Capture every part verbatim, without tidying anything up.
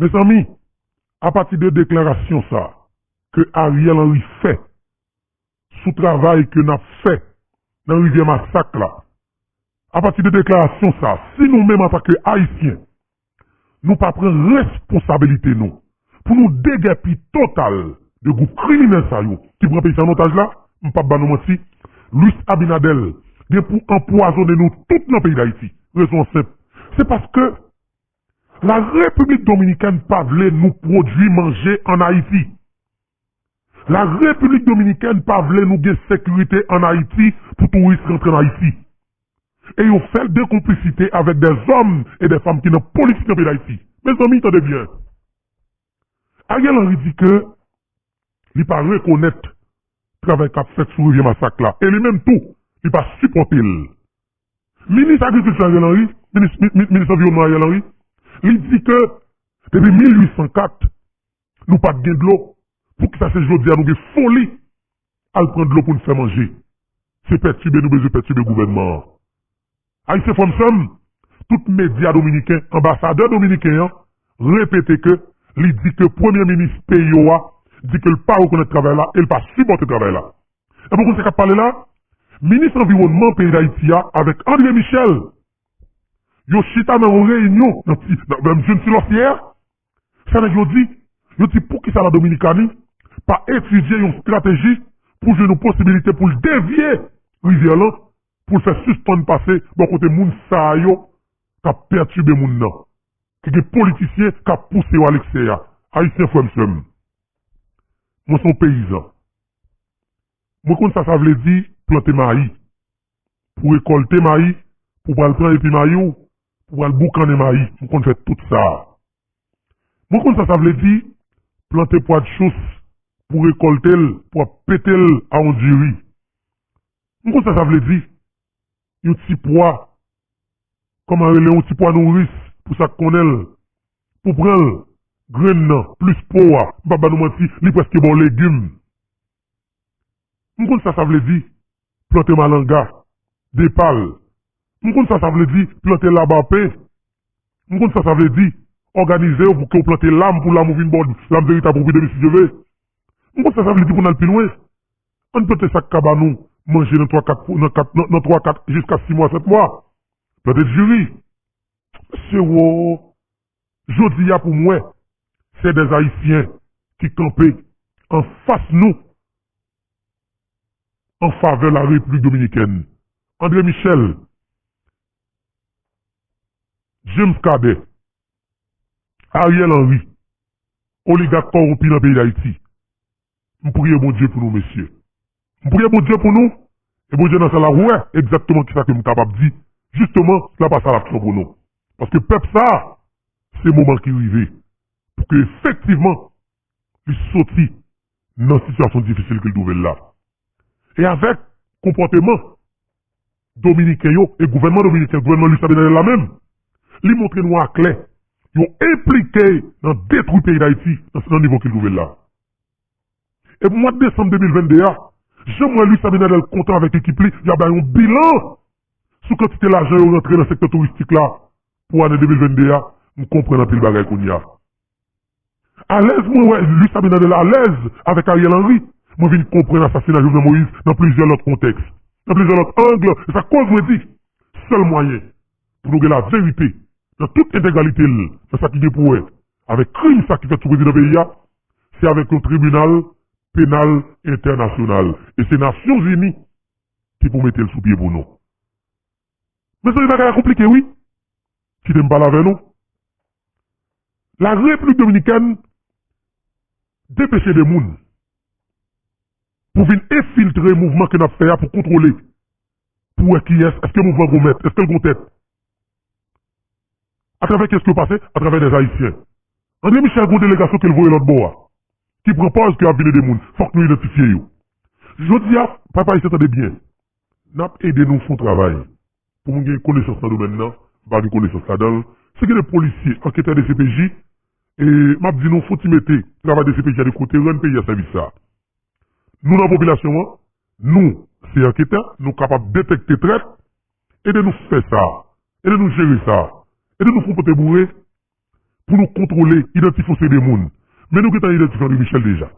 Mezanmi, apati de deklarasyon sa ke Ariel Henry fè sou travay ke n ap fè nan Rivyè Masak la, apati de deklarasyon sa, si nou menm antanke Ayisyen, nou pa pran responsabilite nou pou nou degèpi total de gwoup kriminèl sa yo ki pran peyi sa an otaj la, m p ap ba nou manti, Luis Abinader gen pou anpwazonnen nou tout nan peyi Dayiti. Rezon an senp. Se paske la Repiblik Dominikèn pa vle nou pwodui manje ann Ayiti. La Repiblik Dominikèn pa vle nou gen sekirite ann Ayiti pou touris rantre ann Ayiti. E yo fè l de konplisite avèk de zòm e de fanm ki nan politik nan peyi Dayiti. Mezanmi, tande byen. Ariel Henry di ke li pa rekonèt travay k ap fèt sou Rivyè Masak la. E li menm tou, li pa sipòte l. Minis Agrikilti Ariel Henry, minis, mi- mi- minis anviwònman Ariel Henry, li di ke depi mil uit san kat, nou pa t gen dlo. Poukisa se jodi a nou gen foli al pran dlo pou n fè manje? Se pètibe nou bezwen pètibe gouvènman an. Ayisyen, frè m, sè m, tout medya dominiken, anbasadè dominiken an repete ke li di ke premye minis peyi yo a di ke l pa rekonèt travay la e l pa sipòte travay la. Epi w konn sa k ap pale la? Minis anviwònman peyi Dayiti a avèk André Michel, yo chita nan yon reyinyon nan ti, nan, nan Jim Silòs yè. Sa nèg yo di, yo di poukisa la Dominikani pa etidye yon estrateji pou jwenn yon posibilite pou l devye rivyè lan, pou l fè sispann pase bò kote moun sa yo k ap pètibe moun nan, ki gen politisyen k ap pouse yo a leksè a. Ayisyen, frè m, sè m, mwen se yon peyizan. Mwen konn sa sa vle di plante mayi, pou rekòlte mayi, pou pral pran epi mayi w, pou pral boukannen mayi. Mwen konn fè tout sa. Mwen konn sa sa vle di plante pwa de chous, pou rekòlte l, pou ap pete l a yon diri. Mwen konn sa sa vle di yon ti pwa, kòman rele, yon ti pwa nouris, pou sa k konnen l, pou pran l, grenn nan, plis po a, m p ap ba nou manti, li prèske ba w legim. M konn sa sa vle di plante malanga, depal. M konn sa sa vle di plante labapen. M konn sa sa vle di òganize w pou ke w plante lam, pou lam ou vin bon, lam veritab ou vin demen si Dye ve. M konn sa sa vle di pou n al pi lwen. Ann plante sa k ka ba nou manje nan twa kat, nan kat, nan, nan twa kat jiska sis mwa, sèt mwa. Plante diri. Mesye wo, jodi a pou mwen, se dè Ayisyen ki kanpe anfas nou, an favè la Repiblik Dominikèn. André Michel, James Cadet, Ariel Henry, oligak kòwonpi nan peyi Dayiti. M priye Bondye pou nou, mesye. M priye Bondye pou nou, e Bondye nan syèl la wè egzakteman kisa ke m kapab di, jisteman, la pa sa l ap fè pou nou. Paske pèp sa a, se moman ki rive pou ke efektivman li soti nan sitiyasyon difisil ke l twouve l la. E avèk konpòteman Dominiken yo e gouvènman dominiken, gouvènman Luis Abinader la menm, li montre nou aklè yo enplike nan detwi peyi Dayiti nan, nan nivo ke l twouve l la. E pou mwa desanm de mil venn de a, jan m wè Luis Abinader kontan avèk ekip li, y a bay yon bilan sou kantite lajan yo rantre nan sektè touristik la pou ane de mil venn de a, m konprann anpil bagay kounye a. Alèz mwen wè Luis Abinader alèz avèk Ariel Henry, mwen vin konprann asasina Jovenel Moïse nan plizyè lòt kontèks, nan plizyè lòt ang, e sa koz mwen di, sèl mwayen pou nou gen laverite nan tout entegralite l, nan sa ki gen pou wè avèk krim sa ki fèt sou prezidan peyi a, se avèk yon tribinal penal entènasyonal. E se Nasyonzini ki pou mete l sou pye pou nou. Mezanmi, bagay la konplike, wi. Kite m pale avè nou. La Repiblik Dominikèn depeche de moun pou vin enfiltre mouvman ke n ap fè a, pou kontwole, pou wè kiyès, èske mouvman gon mèt, èske l gon tèt. Atravè kiyès ke yo pase? Atravè dè Ayisyen. André Michel gon delegasyon ke l voye lòt bò a, ki pran pòz ke y ap vin ede moun. Fòk nou idantifye yo. Jodi a, pèp ayisyen, tande byen. N ap ede nou fè yon travay pou moun gen konesans nan domèn nan, m pa gen konesans ladan l. Si gen de polisye, anketè, D C P J, e m ap di nou, fò ti mete travay D C P J a de kote, rann peyi a sèvis sa. Nou nan popilasyon an, nou se anketè, nou kapab detèkte trèt, ede nou fè sa, ede nou jere sa, ede nou fè yon pote boure, pou nou kontwole, idantifye yon seri de moun. Men nou gentan idantifye André Michel deja.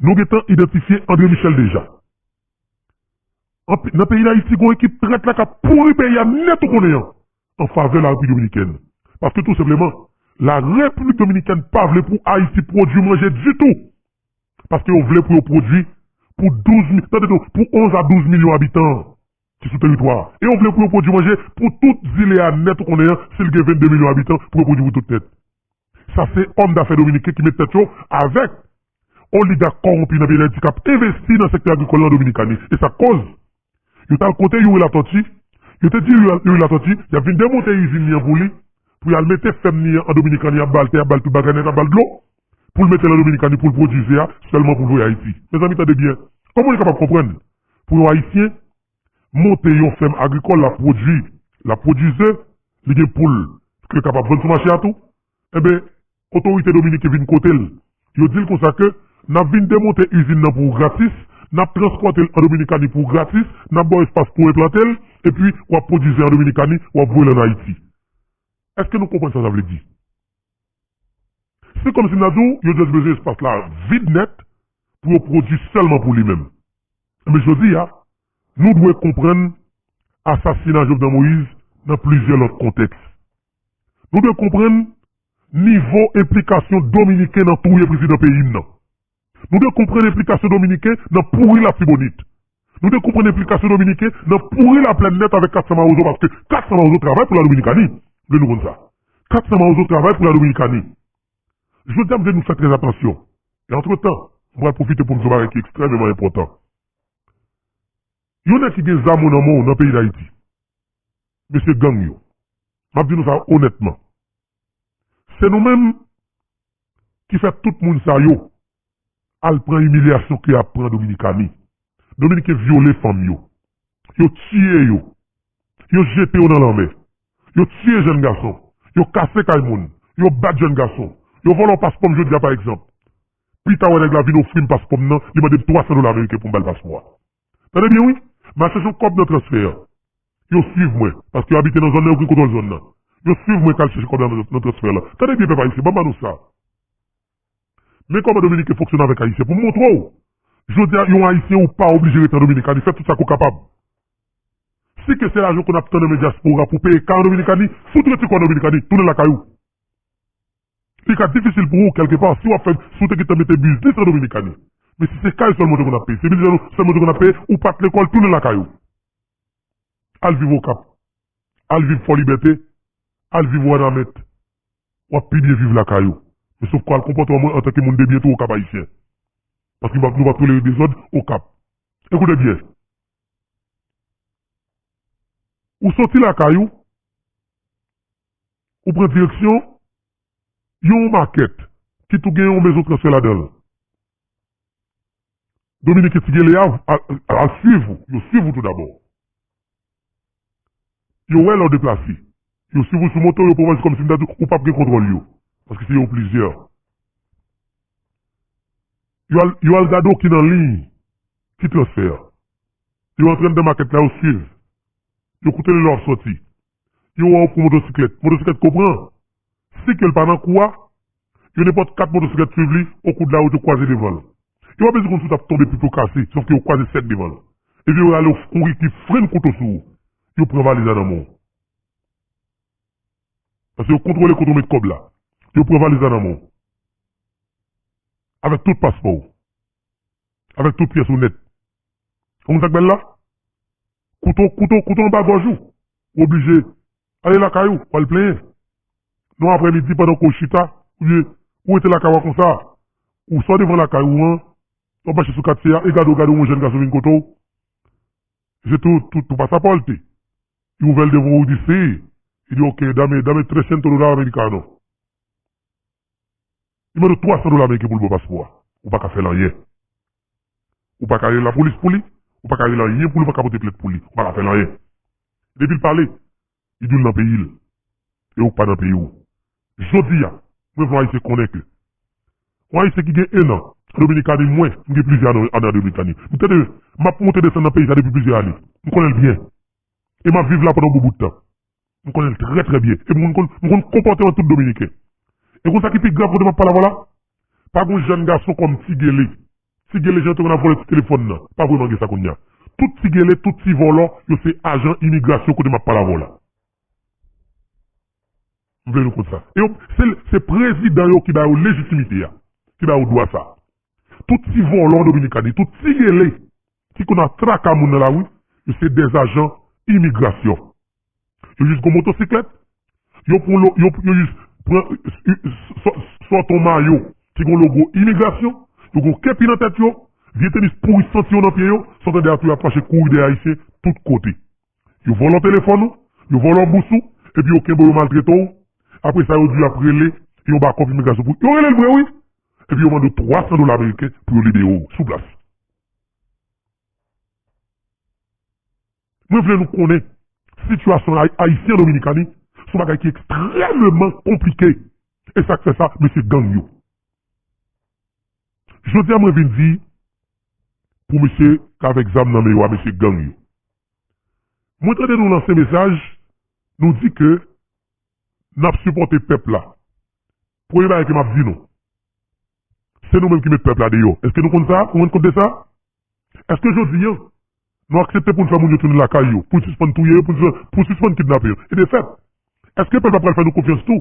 Nou gentan idantifye André Michel deja. Anpi- Nan peyi Dayiti, gen yon ekip trèt la k ap pouri peyi a nèt ou konnen an, an favè Larepiblik Dominikèn. Paske tou senpleman, Larepiblik Dominikèn pa vle pou Ayiti pwodui manje ditou. Paske yo vle pou yo pwodui pou douz mi- tande non, pou onz a douz milyon abitan ki sou teritwa a. E yo vle pou yo pwodui manje pou tout zile a nèt ou konnen an, si l gen vennde milyon abitan, pou yo pwodui pou tout nèt. Sa se òm dafè dominiken ki met tèt yo avèk oligak kòwonpi nan peyi Dayiti k ap envesti nan sektè agrikòl la an Dominikani. E sa k koz yo t al kote Youri Latortue, yo te di Youri Latortue y ap vin demonte izin li an pou li, pou y al mete fèm li an an Dominikani, y ap ba l tè, y ap ba l tout bagay nèt, y ap ba l dlo, pou l mete l an Dominikani, pou l pwodui ze a, sèlman pou l voye Ayiti. Mezanmi, tande byen. Kòman nou kapab konprann pou yon Ayisyen monte yon fèm agrikòl, l ap pwodui, l ap pwodui ze, li gen poul ke l kapab vann sou mache a tou? Enben, otorite dominiken vin kote l. Yo di l konsa ke n ap vin demonte izin nan pou ou gratis, n ap transpòte l an Dominikani pou ou gratis, n ap ba w espas pou w enplante l, epi w ap pwodui ze an Dominikani, w ap voye l ann Ayiti. Èske nou konprann sa sa vle di? Se kòmsi m ta di w, yo just bezwen espas la vid nèt pou yo pwodui sèlman pou li menm. Men jodi a, nou dwe konprann asasina Jovenel Moïse nan plizyè lòt kontèks. Nou dwe konprann nivo enplikasyon dominiken nan touye prezidan peyi m nan. Nou dwe konprann enplikasyon dominiken nan pouri Latibonit. Nou dwe konprann enplikasyon dominiken nan pouri Laplèn nèt avèk kat san Mawozo, paske kat san Mawozo travay pou la Dominikani. Vle nou konn sa. Kat san Mawozo travay pou la Dominikani. Jodi a, m vle nou fè trè atansyon. E antretan, m pral pwofite pou m di yon bagay ki ekstrèmeman enpòtan. Yon nèg ki gen zam ou nan men w nan peyi Dayiti, mesye gang yo, m ap di nou sa onètman, se nou menm ki fè tout moun sa yo al pran imilyasyon ke y ap pran Dominikani. Dominiken vyole fanm yo. Yo tiye yo. Yo jete yo nan lanmè. Yo tiye jèn gason. Yo kase kay moun. Yo bat jèn gason. Yo vòlè yon paspò m jodi a, pa egzanp. Pita, w wè nèg la vin ofri m paspò m nan, li mande m twa san dola ameriken pou m ba l paspò a. Tande byen, wi. M al chèche yon kòb nan transfè a. Yo swiv mwen, paske yo abite nan zòn nan, yo gen kontwòl zòn nan. Yo swiv mwen k al chèche kòb la nan, nan transfè la. Tande byen, pèp ayisyen, ban m ba nou sa. Men kòman Dominiken fonksyone avèk Ayisyen. Pou m montre w, jodi a, yon Ayisyen ou pa oblije rete an Dominikani, fè tout sa ke w kapab. Si ke se lajan ke w ap tann nan men dyaspora pou peye kay an Dominikani, fout retire kò w an Dominikani, tounen lakay ou. Li ka difisil pou ou, kèlkepa, si w ap fè, si w te gentan mete biznis an Dominikani. Men si se kay sèlman w te konn ap peye, se biznis sèlman w te konn ap peye, ou pa t lekòl, tounen lakay ou. Al viv Okap. Al viv Fò Libète. Al viv Wanament. W ap pi byen viv lakay ou. Men sof ke w al konpòte w antanke moun de byen tou Okap ayisyen. Paske nou p ap, nou p ap tolere dezòd Okap. Ekoute byen. Ou soti lakay ou, ou pran direksyon yon makèt ki tou gen yon mezon transfè ladan l. Dominiken ti gen lè a, al, al swiv ou, yo swiv ou tou dabò. Yo wè lè w deplase. Yo swiv ou sou moto, yo pran w jis kòmsi m ta di w, ou p ap gen kontwòl yo. Paske se yo plizyè. Yo al, yo al gade w ki nan liy, ki transfè a. Yo antre anndan makèt la, yo swiv. Yo koute lè w ap soti. Yo wè w pran motosiklèt. Motosiklèt ke w pran, si ke l pa nan kou a, yo nenpòt kat motosiklèt swiv li, o kou de la wout yo kwaze devan l. Yo pa bezwen konn si w t ap tonbe pipi w kase, sòf ke yo kwaze sèk devan l. Epi yo rale w kouri ki frenn kouto sou ou. Yo pran valiz la nan men w. Paske yo kontwole kote w met kòb la. Yo pran valiz la nan men w. Avèk tout paspò w. Avèk tout pyès ou nèt. Ou konn sa k bèl la? Kouto, kouto, kouto anba gòj ou. Ou oblije ale lakay ou, w al plenyen. Non, aprèmidi, pandan ke w chita, oubyen ou rete lakay ou a konsa, ou sò devan lakay ou an, w ap mache sou katye a, e gade w gade yon jèn gason vin kote w. Se tou, tou, tou pasapòte. Li ouvè l devan w, ou di si. Li di, "Ok, dame, dame trescientos dólares americanos." Li mande w twa san dola ameriken pou l ba w paspò a. Ou pa ka fè l anyen. Ou pa ka rele lapolis pou li. Ou pa ka rele anyen pou li, ou pa ka pote plent pou li. Ou pa ka fè l anyen. Depi l pale, li di w l nan peyi l. E ou k pa nan peyi w. Jodi a, mwen vle Ayisyen konnen ke yon Ayisyen ki gen en an an Dominikani, mwen, m gen plizyè ane an Dominikani. M tande, m ap monte desann nan peyi sa depi plizyè ane. M konnen l byen. E m ap viv la pandan yon bon bout tan. M konnen l trè, trè byen. E m konn, m konn konpòteman tout Dominiken. E konn sa ki pi grav kote m ap pale avè w la? Pa gen jèn gason kòm Ti Gele. Ti Gele jan yo te konn ap vòlè ti telefòn nan. Pa vrèman gen sa kounye a. Tout Ti Gele, tout ti vòlò, yo se ajan imigrasyon kote m ap pale avè w la. M vle nou konn sa. E yo, se, se prezidan yo ki ba yo lejitimite a, ki ba yo dwa sa. Tout ti vòlò Dominikani, tout Ti Gele ki konn ap traka moun nan lari, yo se dè ajan imigrasyon. Yo jis gon motosiklèt, yo pran lo-, yo, yo jis pran, sò-, sòt yon mayo ki gon logo imigrasyon, yo gon kepi nan tèt yo, vye tenis pouri santi yo nan pye yo, sa w tande a tou y ap mache kouri dèyè Ayisyen tout kote. Yo vòlò telefòn ou, yo vòlò bous ou, epi yo kenbe w, yo maltrete w. Apre sa, yo di y ap rele yon bakòp imigrasyon pou yo rele l vre, wi. Epi yo mande w twa san dola ameriken pou yo libere w sou plas. Mwen vle nou konnen sitiyasyon ay-, ayisyen an Dominikani se yon bagay ki ekstrèmeman konplike. E sa k fè sa, mesye gang yo. Jodi a, mwen vin di pou mesye k avèk zam nan men yo a, mesye gang yo. Mwen tande nou lanse mesaj, nou di ke n ap sipòte pèp la. Premye bagay ke m ap di nou, se nou menm ki met pèp la deyò. Èske nou konn sa? Ou rann kont de sa? Èske jodi a, nou aksepte pou n fè moun yo tounen lakay yo, pou n sispann touye yo, pou n, pou n sispann kidnape yo? E de fèt, èske pèp la pral fè nou konfyans tou?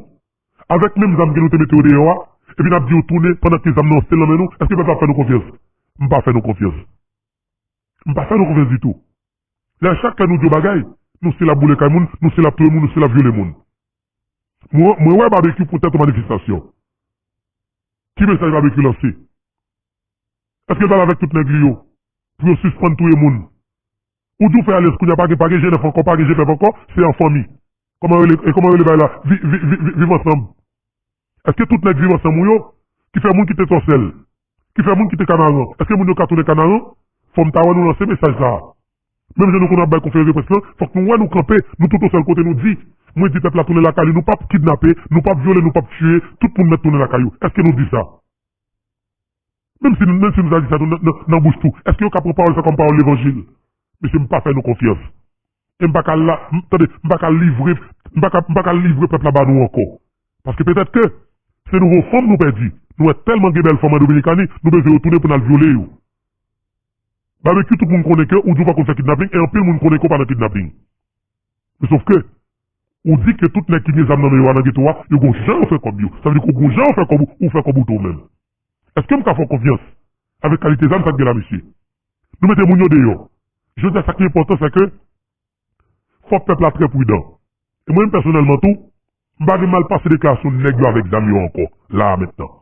Avèk menm zam ke nou te mete yo deyò a, epi n ap di yo tounen pandan ke zam nan se nan men nou, èske pèp la ap fè nou konfyans? M pa fè nou konfyans. M pa fè nou konfyans ditou. Lè chak lè nou di yon bagay, nou se l ap boule kay moun, nou se l ap touye moun, nou se l ap vyole moun. Mwen, mwen wè Babekyou pou tèt yon manifestasyon. Ki mesaj Babekyou lanse? Èske l pale avèk tout nèg li yo pou yo sispann touye moun? Ou di w fè alyans kounye a, pa gen, pa gen G nèf ankò, pa gen G pèp ankò, se an fanmi. Kòman yo rele, e kòman yo rele bagay la? Vi-, vi-, vi-, vi-, viv ansanm. Èske tout nèg viv ansanm ou yo, ki fè moun kite Sòsèl, ki fè moun kite Kanaran, èske moun yo ka tounen Kanaran? Fò m ta wè nou lanse mesaj sa a. Menm jan nou konn ap bay konferans de près lan, fòk nou wè nou kanpe, nou tout yon sèl kote, nou di, mwen di pèp la tounen lakay li, nou p ap kidnape, nou p ap vyole, nou p ap tiye, tout moun mèt tounen lakay yo. Èske nou di sa? Menm si, menm si nou ta di sa tou nan, nan, nan bouch tou, èske yo ka pran pawòl sa kòm pawòl levanjil? Mesye, m pa fè nou konfyans. E m pa ka la, m, tande, m pa ka livre, m pa ka, m pa ka livre pèp la ba nou ankò. Paske petèt ke se nouvo fanm nou pèdi. Nou wè tèlman gen bèl fanm an Dominikani, nou bezwen yo tounen pou n al vyole yo. Babekyou, tout moun konnen ke ou di w pa konn fè kidnaping, e anpil moun konnen ke w pa nan kidnaping. Men sòf ke, ou di ke tout nèg ki gen zam nan men yo a nan geto a, yo gon jan yo fè kòb yo. Sa vle di ke w gon jan w fè kòb ou, ou fè kòb ou tou menm. Èske m ka fè w konfyans avèk kalite zam sa k gen la, mesye? Nou mete moun yo deyò. Jodi a, sa ki enpòtan, se ke fòk pèp la trè pridan. E mwen menm pèsonèlman tou, m pa gen mal pase deklarasyon nèg yo avèk zam yo ankò, la a mentnan.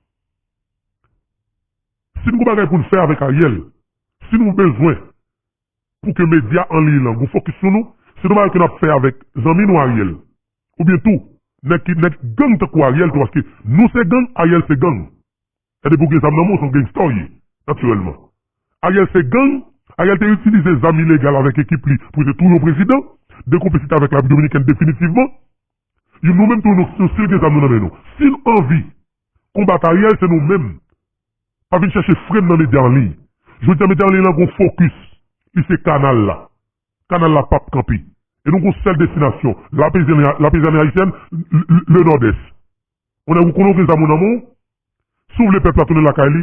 Si n gon bagay pou n fè avèk Ariel, si nou bezwen pou ke medya an liy lan gon fokis sou nou, se yon bagay ke n ap fè avèk zanmi nou Ariel. Oubyen tou, nèg ki, nèg gang tankou Ariel tou, paske nou se gang, Ariel se gang. E depi w gen zam nan men w, se yon gangsta w ye, natirèlman. Ariel se gang, Ariel te itilize zam ilegal avèk ekip li pou te touye yon prezidan, de konplisite avèk Labib Dominikèn definitivman. Yo, nou menm tou, nou, nou, si l gen zam nou nan men nou, si n anvi konbat Ariel, se nou menm. Pa vin chèche fre m nan medya an liy. Jodi a, medya an liy lan gon fokis. Li se kanal la. Kanal la p ap kanpe. E nou gon sèl destinasyon, lapeyizanri, lapeyizanri ayisyèn, le, le, le Nòdès. Ou nèg ou konnen w gen zam ou nan men w, si w vle pèp la tounen lakay li,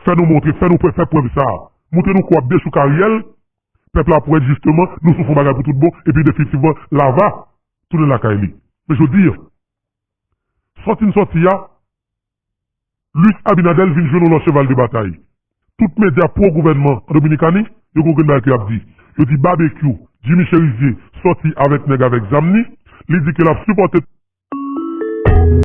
fè nou montre, fè nou fè prèv sa a. Montre nou ke w ap dechouk Ariel, pèp la ap wè jisteman nou sou fon bagay pou tout bon, epi definitivman, l ava tounen lakay li. Men jodi a, sòti n sòti a, Luis Abinader vin jwenn yon lòt cheval de batay. Tout medya pwo gouvènman an Dominikani, yo gon grenn bagay ke y ap di. Yo di Babekyou, Jimmy Chérizier, sòti avèk nèg avèk zam ni, li di ke l ap sipòte